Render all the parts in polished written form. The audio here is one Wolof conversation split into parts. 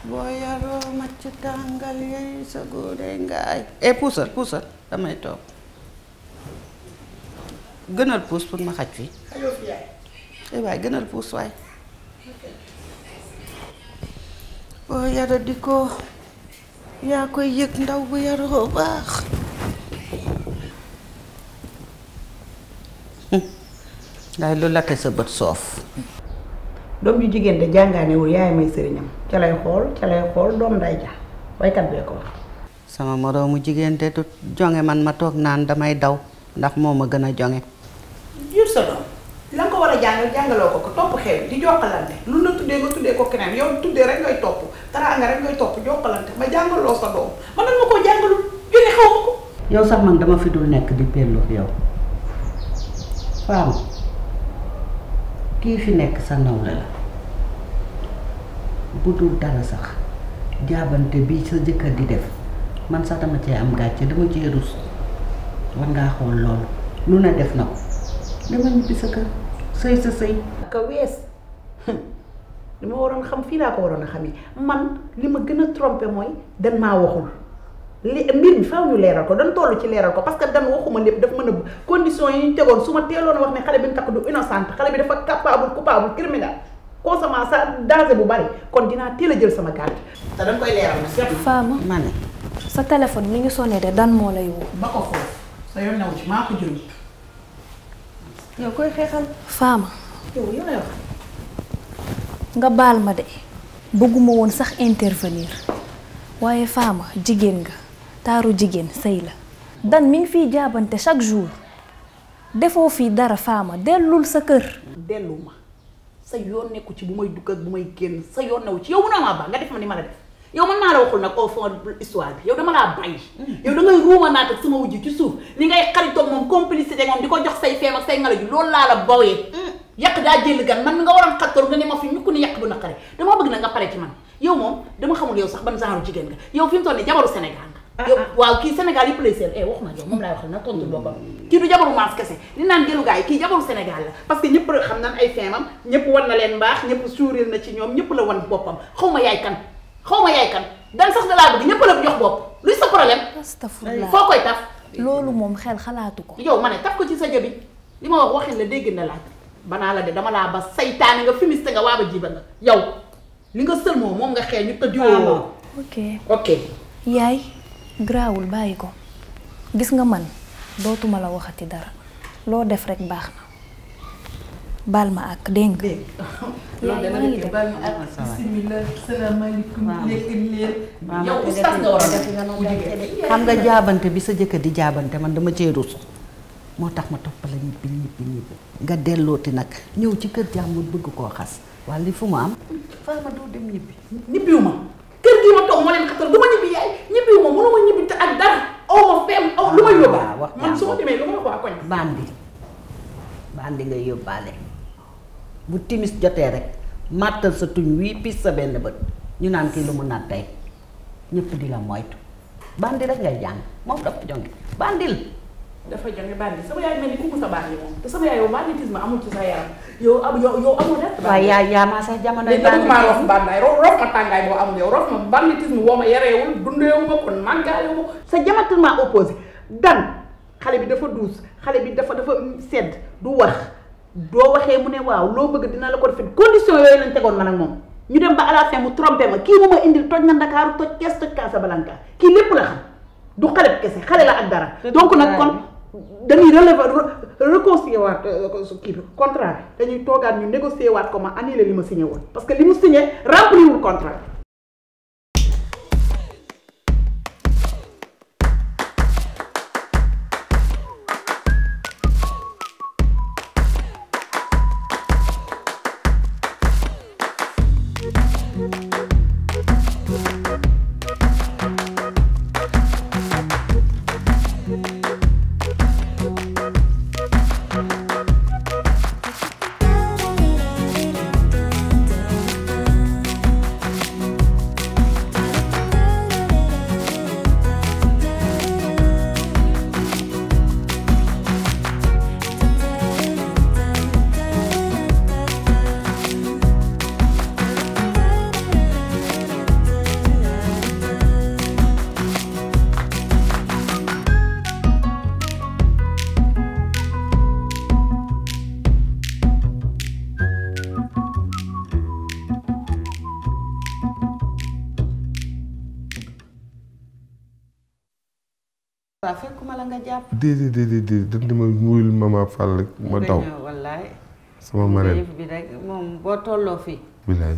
boo yaroo macc tàngal yey sa góore ngaay puusal damay toog gënal puus pour ma xaj fi waay gënal puus waay boo yara di ko yaa koy yëg ndaw bu yaroo baax ndaay lu la te sa bët soof doom ju jigéen de jàngaanewul yaay may sëriñam ca lay xool doom nday ja waykat bee ko wax sama moroomu jigéen de du jonge man ma toog naan damay daw ndax moo ma gën a jonge jur sa doom la nga ko war a jàngaloo ko topp xew di jokkalante lu la tuddee nga tuddee ko keneen yow tuddee rek ngay topp teraanga rek ngay topp jokkalante ma jàngaloo sa doom man nan ma koo jàngalul jóge xaw ma ko yow sax man dama fi dul nekk di pellu yow faam kii fi nekk sa nawle la bu dul dara sax jaabante bi sa jëkkër di def man sax dama cee am gàcce dama cee rus war ngaa xool loolu lu ne def na ko dama ñibbi sa kër sëy sa sëy aka wees li ma waroon xam fii laa ko waroon a xamee man li ma gën a trompé mooy dan maa waxul li mbir mi faaw ñu leeral ko dan toll ci leeral ko parce que dan waxuma lépp daf mën a condition yi ñu tegoon su ma teeloon a wax ne xale bi ñu takk du innocente xale bi dafa capable coupable criminel consommant sa danger bu bari kon dinaa teel a jël sama gàtt te dañ koy leeral nag Fama ma ne sa téléphone mi ngi sonné de dan moo lay woo ba ko foofu sa yoon new ci maa ko jël yow koy xeexal Fama yow lay wax nga baal ma de bëgguma woon sax intervenir waaye Fama jigéen nga taaru jigéen sëy la dan mi ngi fiy jaabante chaque jour defoo fii dara Fama dellul sa kër dellu ma sa yoon nekku ci bu may dugg ak bu may génn sa yoon new ci yow mun naa maa baax nga def ma ni ma la def yow man maa la waxul nag au fond histoire bi yow dama laa bàyyi yow da ngay ruuma naat ak sama wujj ci suuf li ngay xaritoog moom complicité moom di ko jox say feem ak say ngala ju loolu laa la bawee yàq daa jël gan man nga waroon xattor nga ne ma fi ñu ko ni yàq bu naqare dama bëgg na nga pare ci man yow moom dama xamul yow sax ban genre jigéen nga yow fi mu toll nii jabaru Sénégal nga yow waaw kii Sénégal yëpp lay seel waxuma yow moom laay waxal na tontu boppam kii du jabaru maas kese li naan gëlu gars yi kii jabaru Sénégal la parce que ñëpp xam nan ay feemam ñëpp wan na leen mbaax ñëpp suuril na ci ñoom ñëpp la wan boppam xaw ma yaay kan dan sax da laa bëgg ñëpp la jox bopp luy sa problème astafurlah foo koy taf loolu moom xel xalaatu ko yow ma ne taf ko ci sa jëbi li ma wax waxin la dégg na laaj banaa la de dama laa ba saytaane nga fumiste nga waaba jiba nga yow li nga sël moom nga xëy ñu tëjoo ok yaay garaawul bàyyi ko gis nga man dootuma la waxati dara loo def rek baax na baal ma ak dégg loolu dana nekk baal ma ak bismillah salaamaaleykum lekk leen yow oustaz nga war a def xam nga jaabante bi sa jëkkër di jaabante man dama cee rus moo tax ma toppale ñibbi nga dellooti nag ñëw ci kër jàmbur bëgg koo xas walla li fu mu am Fama doo dem ñibbiwu ma kër gii ma toog ma leen xatal du ma ñibbi yaay ñibbiwu ma mënuma ñibbi te ak dara aw ma feem aw lu ma yóbbaa man su ma demee lu ma wax waa koñ bandi ngay yóbbaale bu timis jotee rek màttal sa tuñ wii pis sa benn bët ñu naan kii lu mu naan tey ñëpp di la moytu bandi rek ngay jàng moom dafa jonge bandil dafa jonge bandi sama yaay mel ni ku mu sa bandi moom te sama yaay yow banditisme amul ci sa yaram yow amul def waaye yaa maa sax jamono maa rof bandaay rof ma tàngaay boo amul yow rof ma banditisme woo ma yareewul dundeewu ma kon màggaayu ma sa diamétralement opposé dan xale bi dafa duus xale bi dafa sedd du wax doo waxee mu ne waaw loo bëgg dina la ko defee condition yooyu lañ tegoon man ak moom ñu dem ba à la fin mu trompé ma kii mu ma indil toj na Ndakaaru toj Kees toj Casablanca kii lépp la xam du xale bi kese xale la ak dara donc nag kon dañuy réconcilier waat kii bi contrat bi dañuy toogaat ñu négocier waat ko ma annulé li ma signé woon parce que li mu signé remplirul contrat bi Moustapha fekkuma la nga jàpp. déedéet dañ ma nuyul mama Fall rek ma daw. wallaay. sama marraine bi rek moom boo tolloo fii. bilaay.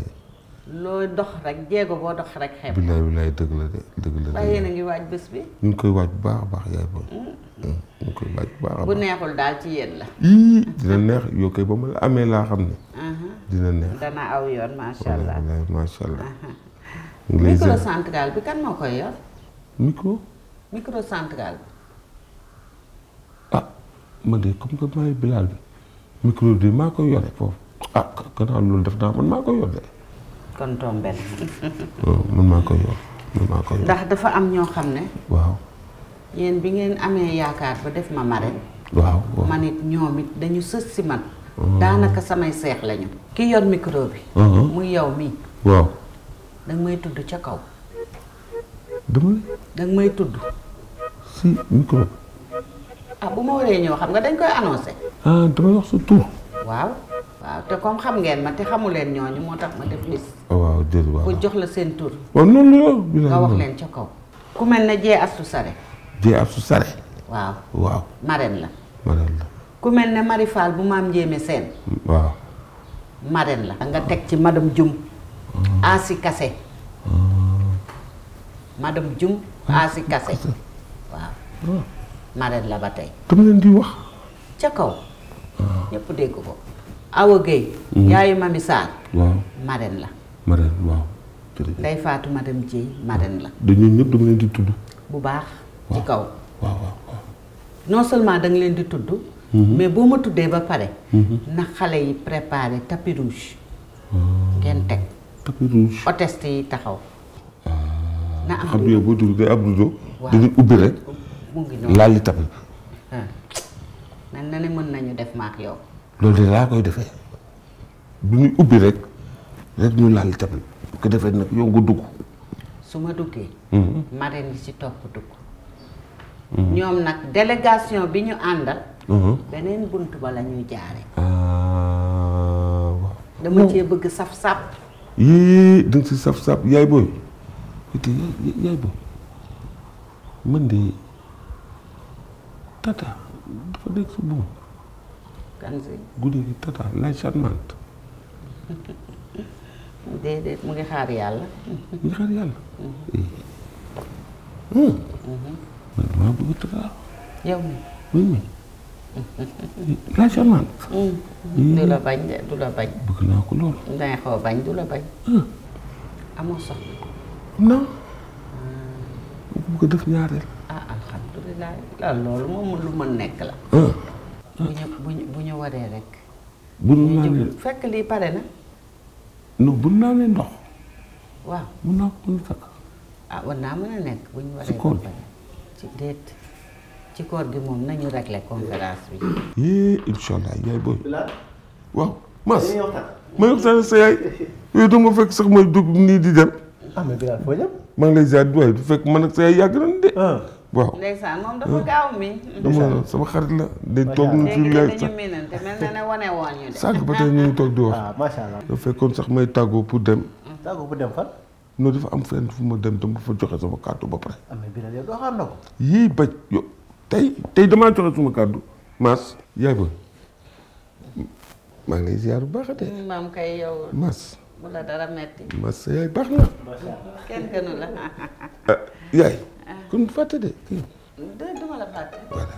looy dox rek jéego boo dox rek xeeb. bilaay dëgg la de dëgg la. waaye yéen a ngi waaj bés bi. ñu ngi koy waaj bu baax a baax yaay booy. ñu ngi koy waaj bu baax a baax. bu neexul daal ci yéen la. dina neex yow kay ba ma la amee laa xam ne. dina neex. dana aw yoon macha allah. macha allah. micro central bi kan moo koy yor. micro central bi. ah man de comme que maay Bilal bi micro bi maa koy yore foofu gannaaw loolu def naa man maa koy yor de. kon tombé man maa koy yor ndax dafa am ñoo xam ne. waaw. yéen bi ngeen amee yaakaar ba def ma marraine. waaw man it ñoom it dañu sës si man. daanaka samay seex lañu. ki yor micro bi. muy yow mii. waaw. danga may tudd ca kaw. danga may tudd. si micro. bu ma waree ñëw xam nga dañ koy annoncé. damay wax sa tur. waaw te comme xam ngeen ma te xamu leen ñooñu moo tax ma def liste. waaw déedéet waaw. pour jox la seen tur. waaw noonu la. nga wax leen ca kaw. ku mel ne Jee Astu Sare. waaw. marraine la. ku mel ne Mari Fall bu maam Njéeme Seen. waaw. marraine la. nga teg ci madame Dioum. Asi Kase. madame Dioum Asi Kase. waaw. marraine la ba tey. dama leen di wax. ca kaw. ñëpp dégg ko. Awa Gueye. yaayu Mami Sarr. waaw. marraine la. waaw. Ndey Faatu madame Dieye marraine la. dañu ñëpp dama leen di tudd. bu baax. ci kaw. waaw. non seulement da nga leen di tudd. mais boo ma tuddee ba pare. na xale yi préparé tapis rouge. ngeen teg. tapis rouge. hôtesse yi taxaw. na am xam nga boo dugg day am rideau. waaw dañuy ubbi rek. mu ngi noonu laal li tapis. mel na ne mën nañu def maak yow. loolu de laa koy defee bu ñuy ubbi rek ñu laal li tapis bu ko defee nag yow nga dugg. su ma duggee. marraine yi ci topp dugg. ñoom nag délégation bi ñu àndal. beneen bunt ba la ñuy jaare. waaw. dama cee bëgg saf-saf. yii da nga si saf-saf yaay booy. te yaay booy man de tata dafa dégg sa buum. kan si guddi gi tata lay charmante. déedéet mu ngi xaar yàlla. mu ngi xaar yàlla. man damaa bëgg tata. yow mi oui lay charmante. du la bañ de du la bañ. bëgg naa ko lool. dangay xaw a bañ du la bañ. amoo soxla. non. bu ko def ñaareel. alhamdulilah loolu moom lu mën nekk la. bu ñu waree rek. bu ñu naanee fekk lii pare na. non bu ñu naanee ndox. waaw mun naa ko mën a takk. war naa mën a nekk bu ñu waree. ci koor gi ci déet ci koor gi moom nañu régler conférence bi. incha allah yaay booy. waaw Mas. ma waxtaan sa yaay. yooyu dama fekk sax may dugg nii di dem. mais Bilal foo jëm. maa ngi lay ziar waaye du fekk man ak sa yaay yàgg nañ de. waaw ndeysaan moom dafa gaaw mi. dama sama xarit la. day toog ñu fi lay sax miinante mel na ne wane woon ñu de. sànq ba tey ñu ngi toog di wax. macha allah. dafa fekkoon sax may tàggoo pour dem. tàggoo pour dem fan. non dafa am fenn fu ma dem dama fa joxe sama kàddu ba pare. mais Bilal yow doo xam na ko. yii baj yo tey damaa joxe suma kàddu. Mas yaay ba maa ngi lay ziar bu baax a dee. maam kay yow. Mas. bu la dara metti. Mas sa yaay baax na. kenn gënu la. yaay. kon fàtte de kii. duma la fàtte. voilà.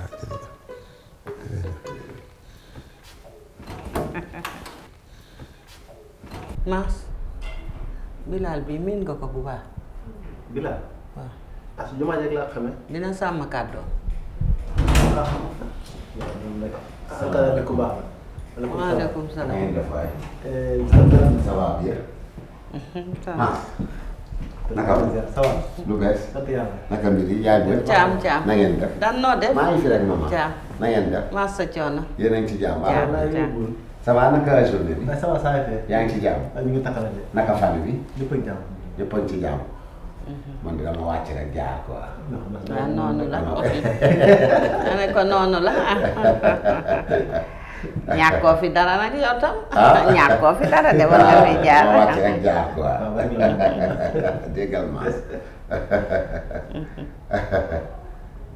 Mas Bilal bi miin nga ko bu baax. Bilal. waaw. su jumaa jeg laa xamee. dina sàmm kàddoom. asalaamaaleykum baax na. waaleykum salaam. ça va bien. naka ça va. lu bees. sant yàlla. naka mbir yi yaay booy. caam na ngeen def. dan noo def. maa ngi fi rek maman. caam na ngeen def. maa sa coono. yéen a ngi ci jàmm. Caam. ça va naka journée bi. ça va saa yi yaa ngi ci jàmm. ñu ngi taxawal naka famille bi. ñëpp a ngi jàmm. ñëpp a ngi ci jàmm. man de dama wàcc rek jaar quoi. waaw noonu la. ma ne ko noonu la. ñàkkoo fi dara nag yow tam. ñàkkoo fi dara de war nga fi jaar. ma wàcc rek jaar quoi. déggal ma.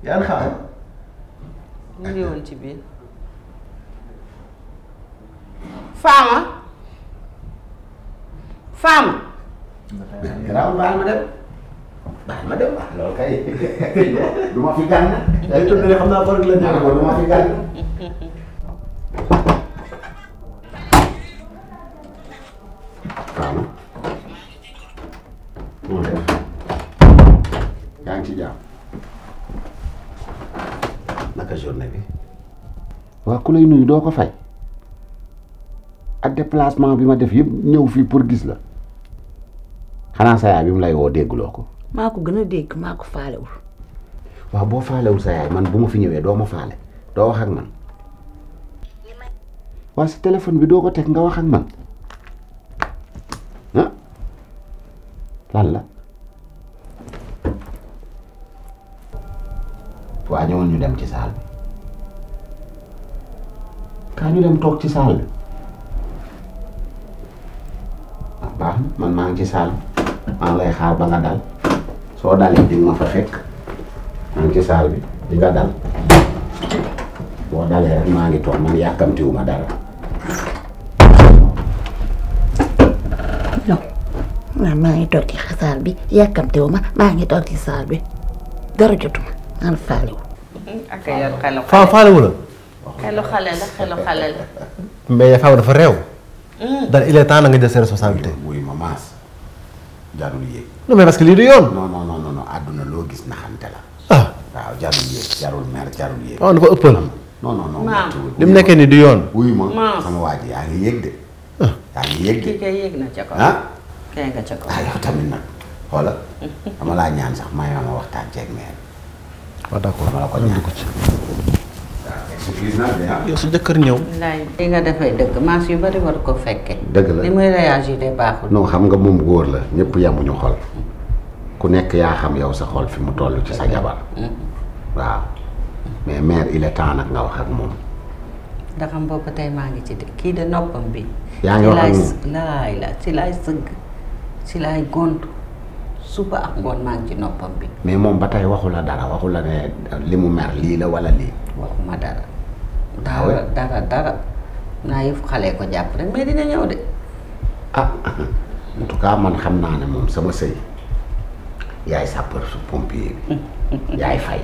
yaa ngi xam. mu ngi woon ci biir. Fama. garaaw baal ma dem wax loolu kay du ma fi gànn. day tudd ne xam naa bor gi la ñu. du ma fi gànn. Fama. moo def yaa ngi ci jàmm. naka journée bi. waa ku lay nuyu doo ko fay. ak déplacement bi ma def yëpp ñëw fii pour gis la. xanaa sa yaay bi mu lay woo dégguloo ko. maa ko gën a dégg maa ko faalewul. waaw boo faalewul sa yaay man bu ma fi ñëwee doo ma faale doo wax ak man. waa si téléphone bi doo ko teg nga wax ak man ah lan la. waa ñëwoon ñu dem ci saal bi. kaa ñu dem toog ci saal bi. ah baax na man maa ngi ci saal bi maa ngi lay xaar ba nga dal soo dalee di nga ma fa fekk maa ngi ci saal bi di nga dal boo dalee rek maa ngi toog man yàkkamtiwuma dara. non maa ngi toog ci saal bi yàkkamtewu ma maa ngi toog ci saal bi dara jotuma maa faalewu. ak yor xelu Fama faalewu la. xelu xale la. mais Fama dafa réew. daal il est temps na nga jël ses responsabilités. wuy ma maas jarul yéeg. non mais parce que lii du yoon. non àdduna loo gis naxante la. ah waaw jarul yéeg jarul mer jarul yéeg. waaw dafa ëppal. non. Maam. li mu nekkee nii du yoon. wuy ma Maam. sama waa ji yaa ngi yéeg de. yaa ngi yéeg de. kii kay yéeg na ca kaw. ah. kay nga ca kaw. yow tamit nag xoola dama laa ñaan sax may ma waxtaan ceeg meer. waaw d'accord dama la ko ñaan. surprise naa de ah. yow su jëkkër ñëw. laay li nga defee dëgg maas yu bari war ko fekke. dëgg la li muy réagir de baaxul. non xam nga moom góor la ñëpp yemuñu xol ku nekk yaa xam yow sa xol fi mu toll ci sa jabar. waaw mais mère il est temps nag nga wax ak moom. ndax xam boobu tey maa ngi ci de kii de noppam bi. yaa ngi wax ak moom si laay sëgg si laay gontu suba ak ngoon maa ngi ci noppam bi. mais moom ba tey waxu la dara waxu la ne li mu mer lii la wala lii. waxuma dara. dara naa yëf xale ko jàpp rek mais dina ñëw de. ah en tout cas man xam naa ne moom sama sëy yaay sapeur su pompier bi yaay fay.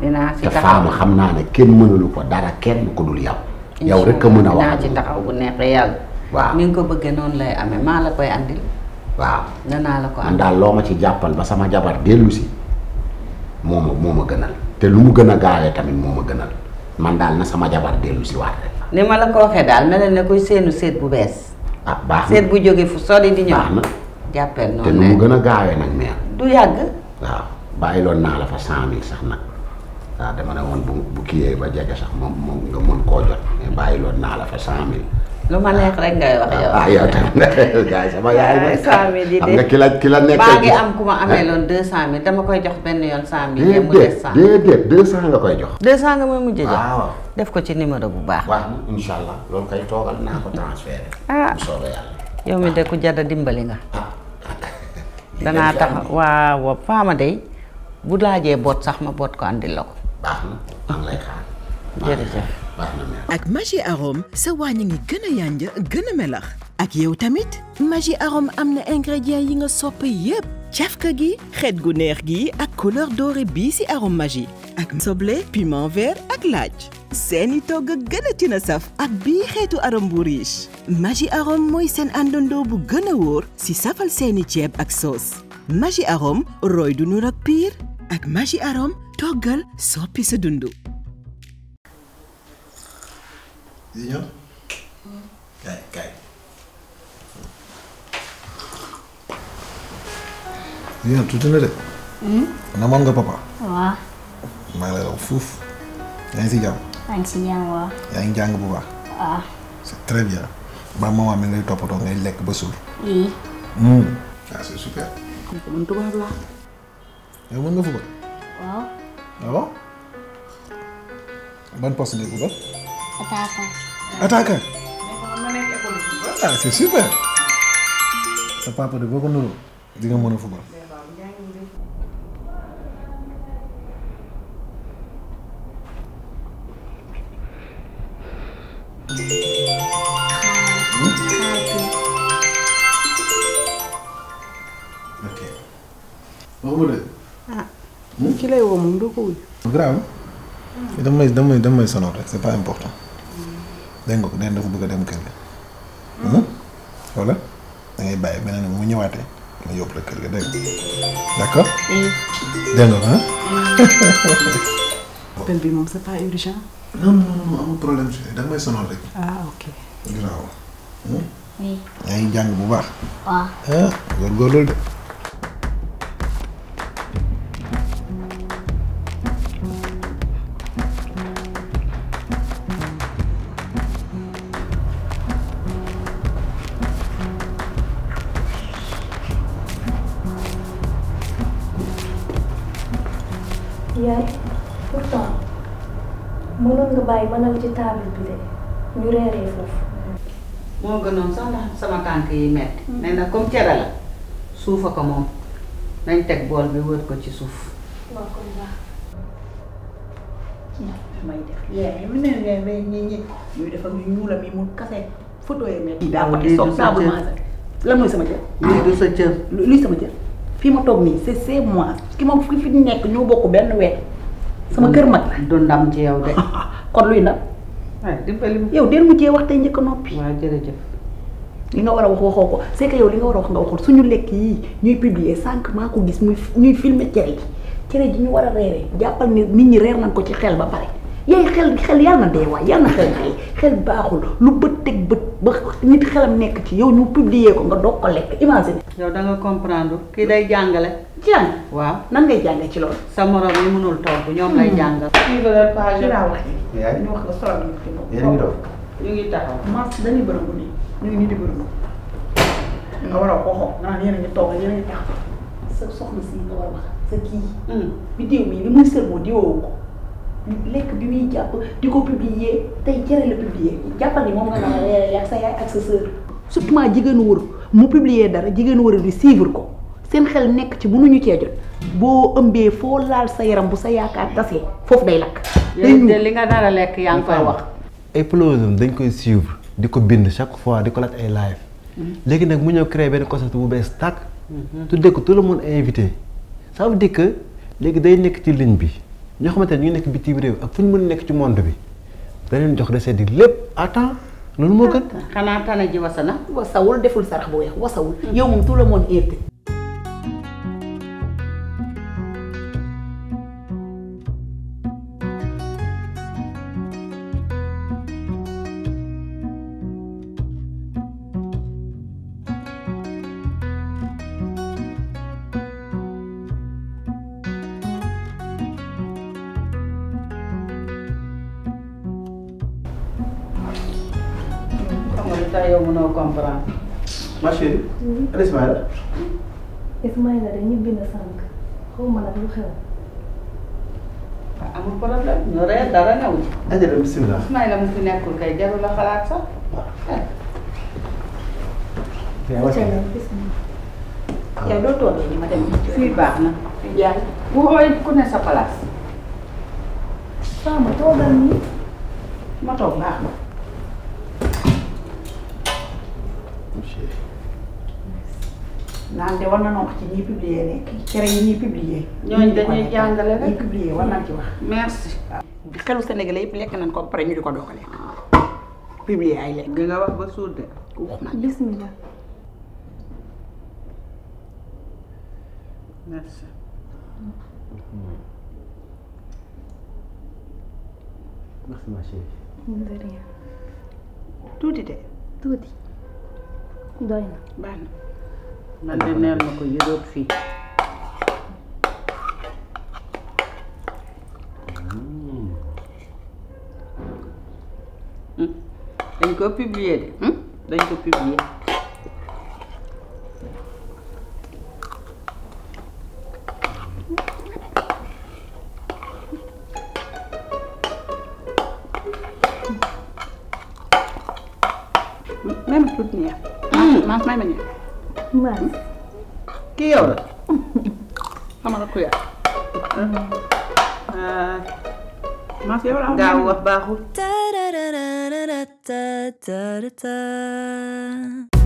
dinaa ci te taxaw Fama xam naa ne kenn mënulu ko dara kenn ku dul yow. yow rek a mën a wax dinaa ci taxaw bu neexee yàlla. waaw ni nga ko bëggee noonu lay amee maa la koy andil. waaw danaa la ko man andil. daal loo ma ci jàppal ba sama jabar dellu si moo ma gënal te lu mu gën a gaawee tamit moo ma gënal man daal na sama jabar dellu si waat rek. ni ma la ko waxee daal mel na kuy seenu seet bu bees. ah baax na seet bu jógee fu sori di ñëw. baax na jàppeel te noonu nu mu gën a gaawee nag meer. du yàgg. waaw bàyyiloon naa la fa 100 000 sax nag waaw dama ne woon bu kiyee ba jege sax moom nga mën koo jot mais bàyyiloon naa la fa 100 000. lu ma neex rek ngay wax yow. yow tamit gars sama yaay ma. 100 000 di xam nga ki la nekk. maa ngi am ku ma amee loon 200 000 dama koy jox benn yoon 100 000. mu des 100 déedéet 200 nga koy jox. 200 nga may mujj jox. waaw def ko ci numéro bu baax. waaw incha allah loolu kay toogal naa ko transféré. ah bu soobee yàlla. yow mi de ku jada dimbali nga. danaa tax waaw Fama de bu laajee boot sax ma boot ko andil la ko. baax na maa ngi lay xaar. jërëjëf. baax na mère. ak Maggi Arôme sa wàññi ngi gën a yànj gën a melax ak yow tamit Maggi Arôme am na ingrédients yi nga sopp yépp cafka gi xeet gu neex gi ak couleur dorée bii ci arôme Maggi ak soble piment vert ak laaj seeni togg gën a tina saf ak bii xeetu arôme bu riche Maggi Arôme mooy seen àndandoo bu gën a wóor ci safal seeni ceeb ak sauce Maggi Arôme roy du nur ak piir ak Maggi Arôme toggal soppi sa dundu. Junior kay Junior tuuti na de. namoon nga papa. waaw. maa ngi lay wax fuuf. yaa ngi si jàmm. maa ngi si jàmm waaw. yaa ngi jàng bu baax. waaw. c'est très bien. ba maman mi ngay toppatoo ngay lekk ba suur. oui. ah c'est super. man tubaab laa. yow mën nga football. waaw. ah bon. ban poste ngay football. attaquant. attaquant. ah c'est super. sa papa de boo ko nuroo. di nga mën a football. waxuma dëgg. ci lay woo moom doo ko wuy. grave. damay sonal rek c'est pas important. dégg nga ko den dafa bëgg a dem kër ga. wala da ngay bàyyi beneen mu ñëwaatee ma yóbbu la kër ga dégg nga d'accord. dégg nga ko appel bi moom c'est pas urgent. non amul problème si da nga may sonal rek. Ok. grave. Oui. yaa ngi jàng bu baax. Waaw. góorgóorlu de. yaay pourtant mënoon nga bàyyi ma ci table bi de ñu reeree foofu. moo gënoon sax ndax sama tànk yi metti nee na comme cere la suufa ko moom nañ teg bool bi wër ko ci suuf. waaw kon baax. may def yaay mu ne ñi ñuy defal ñu ñuulam yi mu kase photo yi mel. daa ko ci soog saabu maasa lan mooy sama jël. lii du sa cër. luy sama jël fii ma toog nii c'est moi ki ma fi nekk ñoo bokk benn weer sama kër mag la. du ndam ci yow de. kon luy ndam. waaw dimbali ma. yow del mujjee wax tey njëkk a noppi. waaw jërëjëf. li nga war a wax waxoo ko c'est que yow li nga war a wax nga waxul suñu lekk yii ñuy publier sànq maa ko gis ñuy filmer cere ji ñu war a reeree jàppal ni nit ñi reer nañ ko ci xel ba pare yaay xel yàlla na dee waay yàlla na xel baaxul lu bët teg bët ba nit xelam nekk ci yow ñu publier ko nga doog ko lekk imagine. yow da nga comprendre kii day jàngale. jàng waaw nan ngay jàngee ci loolu. sa morom yi mënul togg ñoom lay jàngal. ci laa wax yaay ñu wax nga solo ñu fi yéen a ngi doon. ñu ngi taxaw. mas dañuy bërëngu nii ñu ngi nii di bërëngu nga war a xooxoo nga naan yéen a ngi toog yéen a ngi taxaw sa soxna si nga war a wax sa kii vidéo mi li muy sërmoo di woowu ko lekk bi muy jàpp di ko publier tey cere la publier jàppal ni moom nga naan reere ak sa yaay ak sa sœur surtout ment jigéenu wër mu publier dara jigéenu wër di suivre ko seen xel nekk ci mënuñu cee jot boo ëmbee foo laal sa yaram bu sa yaakaar tasee foofu day lakk yow de li nga dara lekk yaa ngi koy wax. Explosion dañ koy suivre di ko bind chaque fois di ko laaj ay live léegi nag mu ñëw créer benn concept bu bees tàkk tuddee ko tout le monde invité ça veut dire que léegi day nekk ci ligne bi ñoo xamante ne ñu ngi nekk bitim réew ak fu ñu mën a nekk ci monde bi da leen jox recette yi lépp à temps loolu moo gën. xanaa tane ji wasa na. wasawul deful sarax bu weex wasawul yow moom tout le monde invité. li tax yow mënoo comprendre. ma chérie. ana Ismaïla. Ismaïla de ñibbi na sànq xaw ma nag lu xew. amul problème ñu reer dara newu ci. Adja dem bisimilah. Ismaïla mu fi nekkul kay jarul la xalaat sax. yow doo toogee ni ma dem fii baax na. yaay bu xooy ku ne sa place. Fama toogal nii. ma toog baax na. naan de war na noo wax ci ñiy publier nekk cere yi ñuy publier. ñooñu dañuy jàngale rek ñuy publier war nañ ci wax. merci. xelu Sénégalais yëpp lekk nañ ko ba pare ñu di ko doog a lekk. publier ay lekk. di nga wax ba suur de. wax na bismillah. merci. merci ma chérie. de rien. tuuti de. tuuti. doy na. baax na. man de neel ma ko yëroot fii. dañ ko publier de. dañ ko publier. même tuuti ñeex. maa may ma ñeex. Maas. kii yow la. xamal ko yaa. maa fi yow la gaaw wax baaxul. Ta-da-da-da-da-da-da-da.